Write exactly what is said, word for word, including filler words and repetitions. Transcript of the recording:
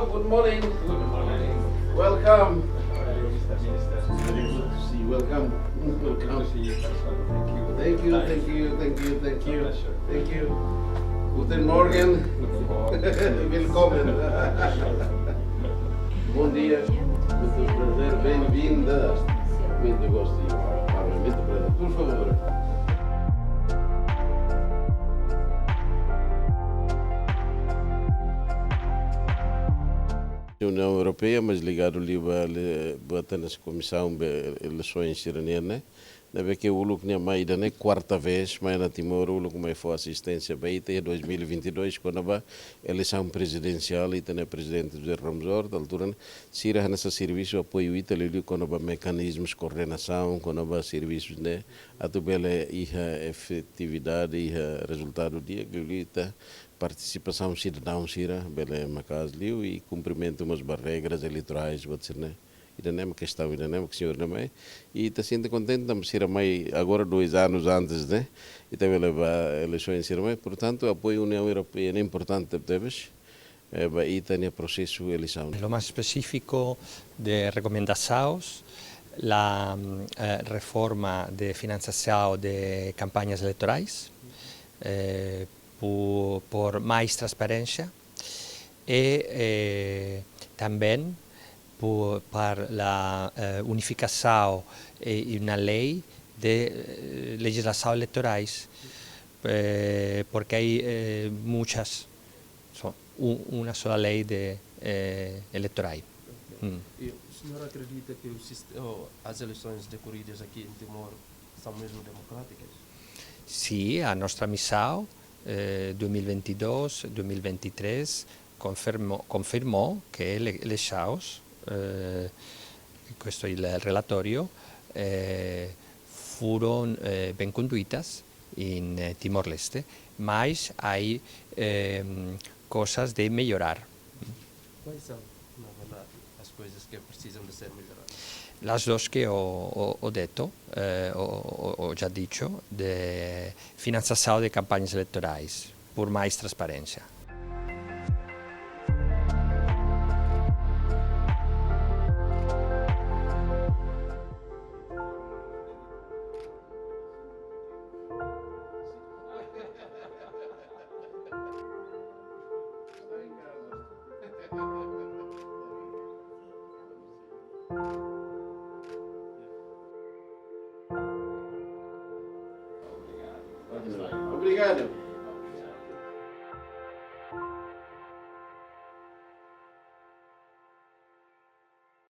Good morning. Good morning. Welcome. Very good to see you. Welcome. Welcome. Good to see you as well. Thank you. Thank you, thank you, thank you, thank you. Pleasure. Thank you. Guten Morgen. Guten Morgen. Willkommen. Bom dia. Muito prazer, bem-vinda. Muito gosto de Parlamento, prazer. Por favor. Uniaun Europeia, mas ligadu liu ba, liu ba tana komisaun ba eleisoens sira-nian, ne'e? Ne'ebé ke uluk nia mai ida-ne'e kuarta vez, mai ona Timor, uluk mai fó asisténsia ba ita iha dois mil e vinte e dois, kona-ba eleisaun prezidensiál, ita-nia prezidente José Ramos Horta, altura ne'e, sira hanesan servisu apoiu ita liuliu kona-ba mekanizmus koordenasaun, kona-ba servisu ne'e, atu bele iha efetividade, iha rezultadu di'ak, liuliu ita partisipasaun sidadaun sira bele maka'as liu i kumprimentu mós ba regras eleitorais, buat sira-ne'e. Ida-ne'e mak kestaun, ida-ne'e mak señór nia mai. I ita sente kontente tanba sira mai agora dois anos antes, ne'e? Ita bele ba eleisoens sira mai. Portantu, apoiu Uniaun Europeia ne'e importante tebes, eh, ba ita-nia prosesu eleisaun. Lo más específico de recomendasaus, la, mm, eh, reforma de financiasaun de campañas electorales, eh, pu-, por mais transparénsia e, eh, também pu-, para la, eh, unifikasaun e, e uma lei de, eh, lejislasaun eleitorais, eh, porque há, eh, muitas, só u-, uma só lei de, eh, eleitoral. Ok. Mm. E o senhor acredita que o sist-, oh, as eleições decorridas aqui em Timor são mesmo democráticas? Sim, a nossa missão, eh, dois mil e vinte e dois, dois mil e vinte e três, confirmou, confirmou que ele-, eleições, eh, questo è il relatório, eh, furono, eh, ben conduitas in, eh, Timor-Leste, mas há, ehm, coisas de melhorar. Quais são, na verdade, as coisas que precisam de ser melhoradas? Las dos que ho, ho, ho detto, eh, ho, ho, ho già dicho, de financiasaun de campañas eleitorales, por mais transparénsia. Obrigado.